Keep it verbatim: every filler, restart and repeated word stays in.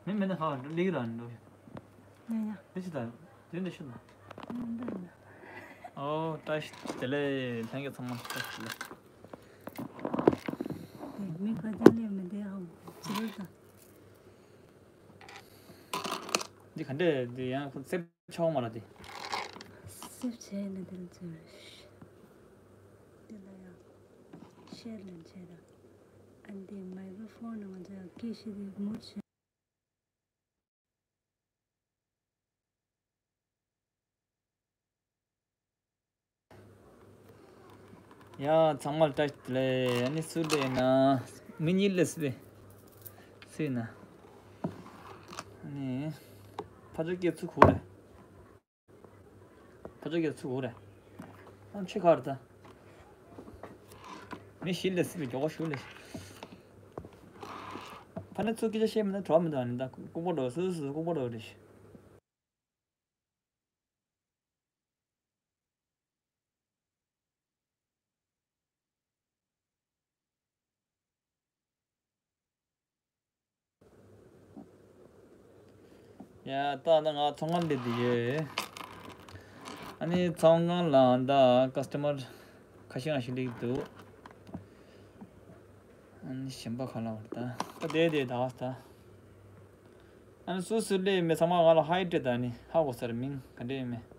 མི་མེད་ན་ཧ་ལས་ར་འགྲོ། ཡ་ཡ། དེ་ཅི་ད། དེ་འདྲ་ཤི་ན། ཡ་འདྲ་ན། ཨོ་བཀྲ་ཤིས་བདེ་ལེགས། ལྷན་རྒྱས་ཚང་མ་བཀྲ་ཤིས་བདེ་ལེགས། དེ་མི་ཁ་ཅན་ལས་མི་བདེ་ཧང་ཅི་རེད་ད། འདི་ག་འདྲས་འདི་ཡང་ཁོ་སེབ་ཆོག་མ་ར་དེ། སེབ་བྱས་ན་དེ་ལ་ཚོད་རེད། དེ་ལ་ཡང་ཤེར་ལེན་བྱས་ད། ཨ་འདི་མའི་ཀྲོ་ཕོན་ནང་ང་ཚོ་ཡང་སྐད་ཤེས་དེ་མུར་བྱས། ཡ་ཚང་མ་ལ་བཀྲ་ཤིས་བདེ་ལེགས། ཨ་ནི་སུ་ལས་ན། མི་གཉིས་ལས་སུ་ལས། སུ་ཡིན་ན། ཨ་ནི། ཕ་ཚོ་སྐྱེ་ཚུལ་གོ་རེད། ཕ་ཚོ་སྐྱེ་ཚུལ་གོ་རེད། ཨ་ཆི་ཁར་ད། མི་ཤི་ལས་སུ་ལས་མགྱོགས་པོ་ཞུ་ལས། ཕ་ནི་ཚུལ་སྐད་ཆ་བཤད་མི་འདུག་གྲོགས་མི་འདུག་ཨ་ནི་ད་ལྐུགས་པ་འགྲོ་སུ་སུ་ལྐུགས་པ་འགྲོ་རེད། ཡ་ད་ད་ང་ཚོང་ཁང་སླེབས་བསྡད་ཡོད། ཨ་ནི་ཚོང་ཁང་ལ་ད་ཀ་སི་ཊ་མར་ཁ་ཤས་ཁ་ཤས་སླེབས་འདུག་ཨ་ནི་གཞན་པ་ག་ལ་བར་ད་ད་བསྡད་བསྡད་ད་ད། ཨ་ནི་སུ་སུ་སླེབས་མེད་ཚང་མ་ང་ལ་ཧའི་སྤྲད་ད། ཨ་ནི་ཧ་གོ་ས་རེད། མིང་ག་འདྲས་ཡིན་མེད།